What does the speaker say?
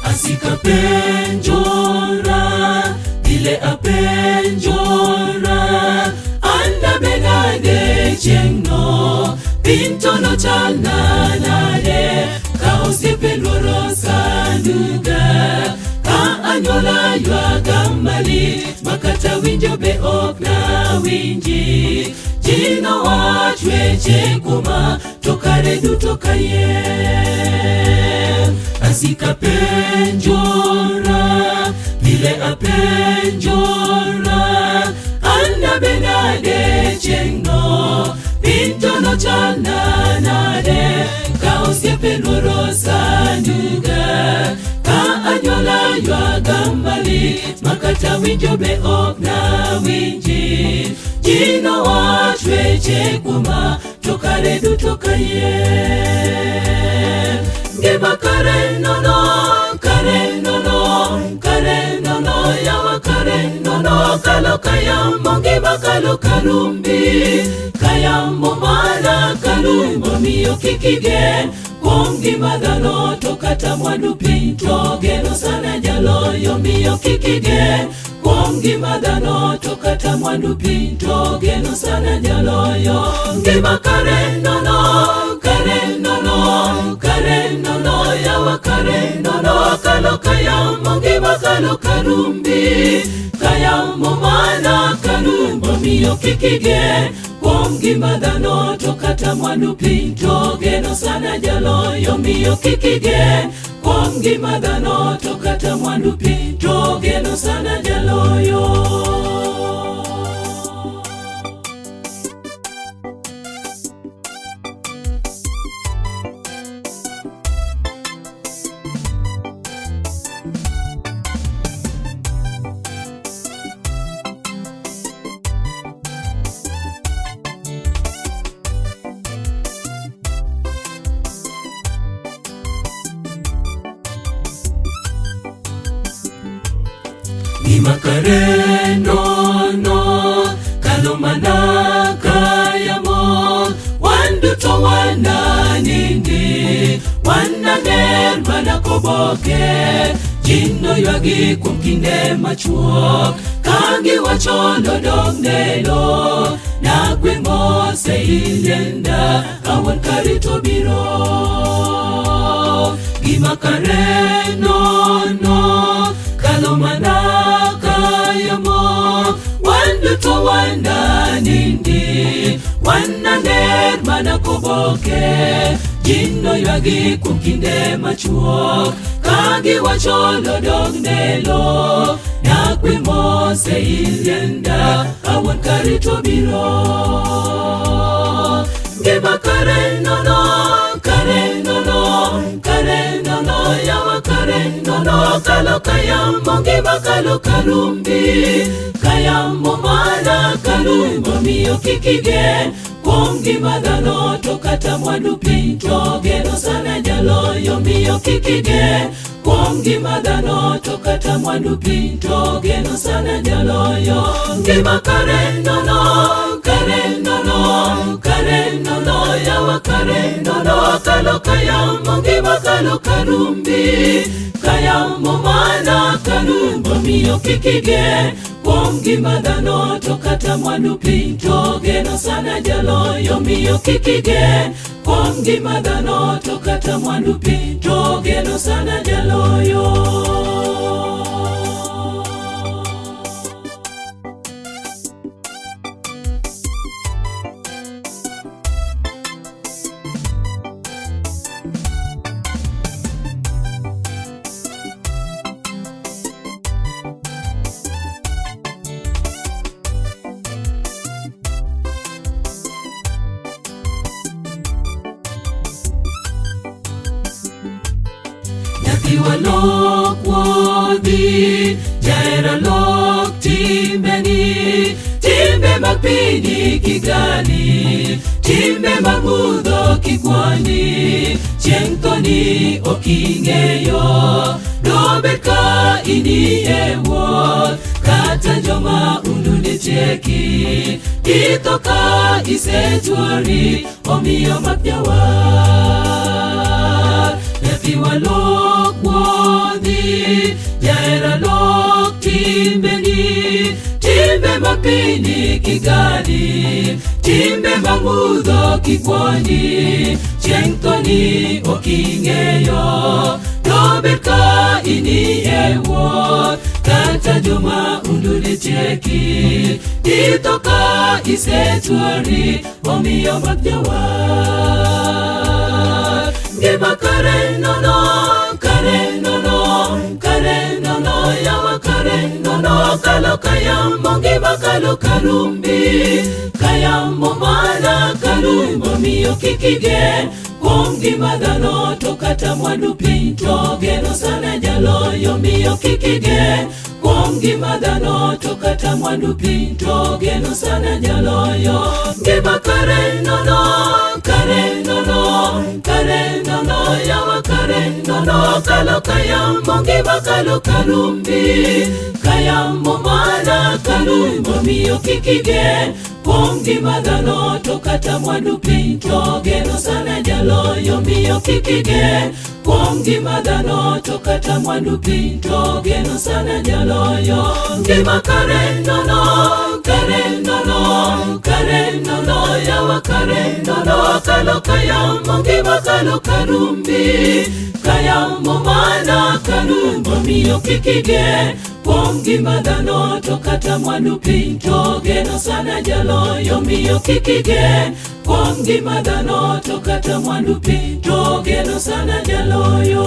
Asika penjora, pile apenjora, anda benade chieng'no, piny to nochalna nade, ka osiepe luoro sanduga, ka anyuola ywaga malit, ma kata winjo be ok nawinji. Ji nowach weche kuoma, to kare duto kayiem. Asika penjora, pile apenjora, an abenade chieng'no, piny to nochalna nade, ka osiepe luoro sanduga, ka anyuola ywaga malit, ma kata winjo be ok nawinji. Ji nowach weche kuoma, to kare duto kayiem. Ngima kare nono, kare nono, kare nono, yawa kare nono, kalo kayamo, ngima kalo karumbi, kayamo mana kalumbo, miyo kik igen kuom ngima dhano, to kata mwandu piny to geno sana jaloyo, miyo kik igen kuom ngima dhano, to kata mwandu piny to geno sana jaloyo. Ngima kare nono, kare nono, kare nono, yawa kare nono, kalo kayamo, ngima kalo karumbi, kayamo mana kalumbo, miyo kik igen kuom ngima dhano, to kata mwandu piny to geno sana jaloyo, miyo kik igen kuom ngima dhano, to kata mwandu piny to geno sana jaloyo. Ngima kare nono, kalo mana kayamo, wan duto wananindi, wanager mana koboke, ji noywagi kuom kinde machuok, ka giwacho nodog ndelo, nagwe mose ilienda, awuon kare to biro. Gima kare nono, kalo mana kayamo, wan duto wananindi, wananer mana koboke, ji noywagi kuom kinde machuok, ka giwacho nodog ndelo, nakwe mose ilienda, awuon kare to biro. Ngima kare nono, kare nono, kare nono, yawa kare nono, kalo kayamo, ngima kalo karumbi, kayamo mana kalumbo, miyo kik igen kuom ngima dhano, to kata mwandu piny to geno sana jaloyo, miyo kik igen kuom ngima dhano, to kata mwandu piny to geno sana jaloyo. Ngima kare nono, kare nono, kare nono, yawa kare nono, kalo kayamo, ngima kalo karumbi, kayamo mana kalumbo, miyo kik igen kuom ngima dhano, to kata mwandu piny to geno sana jaloyo, miyo kik igen kuom ngima dhano, to kata mwandu piny to geno sana jaloyo. Nyathi walok wuoro. wuodhi. Jahera lok timbeni, timbe mag piny kigali, timbe mag mudho kikwani, chieng' thoni ok ing'eyo, dobed ka inie wuoth, kata joma undu tieki, itho ka isetuori, omiyo mak jawar. Nyathiwa lok wuodhi, jahera lok timbeni, timbe mag piny kigali, timbe mag mudho kikwoni, chieng' thoni ok ing'eyo, dobed ka inie wuoth, kata joma undu tieki, itho ka isetuori, omiyo mak jawar. Ngima kare nono, kare nono, kare nono, yawa kare nono, kalo kayamo, ngima kalo karumbi, kayamo mana karumbo, miyo kik igen kuom ngima dhano to kata mwandu piny to geno sana jaloyo, miyo kik igen kuom ngima dhano to kata mwandu piny to geno sana jaloyo. Ngima kare nono, kare nono, kare nono, yawa kare nono, kalo kayamo, ngima kalo karumbi, kayamo mana karumbo, miyo kik igen kuom ngima dhano to kata mwandu piny to geno sana jaloyo, miyo kik igen kuom ngima dhano to kata mwandu piny to geno sana jaloyo. Ngima kare nono, kare nono, kare nono, yawa kare nono, kalo kayamo, ngima kalo karumbi, kayamo mana karumbo, miyo kik igen kuom ngima dhano to kata mwandu piny to geno sana jaloyo, miyo kik igen kuom ngima dhano to kata mwandu piny to geno sana jaloyo.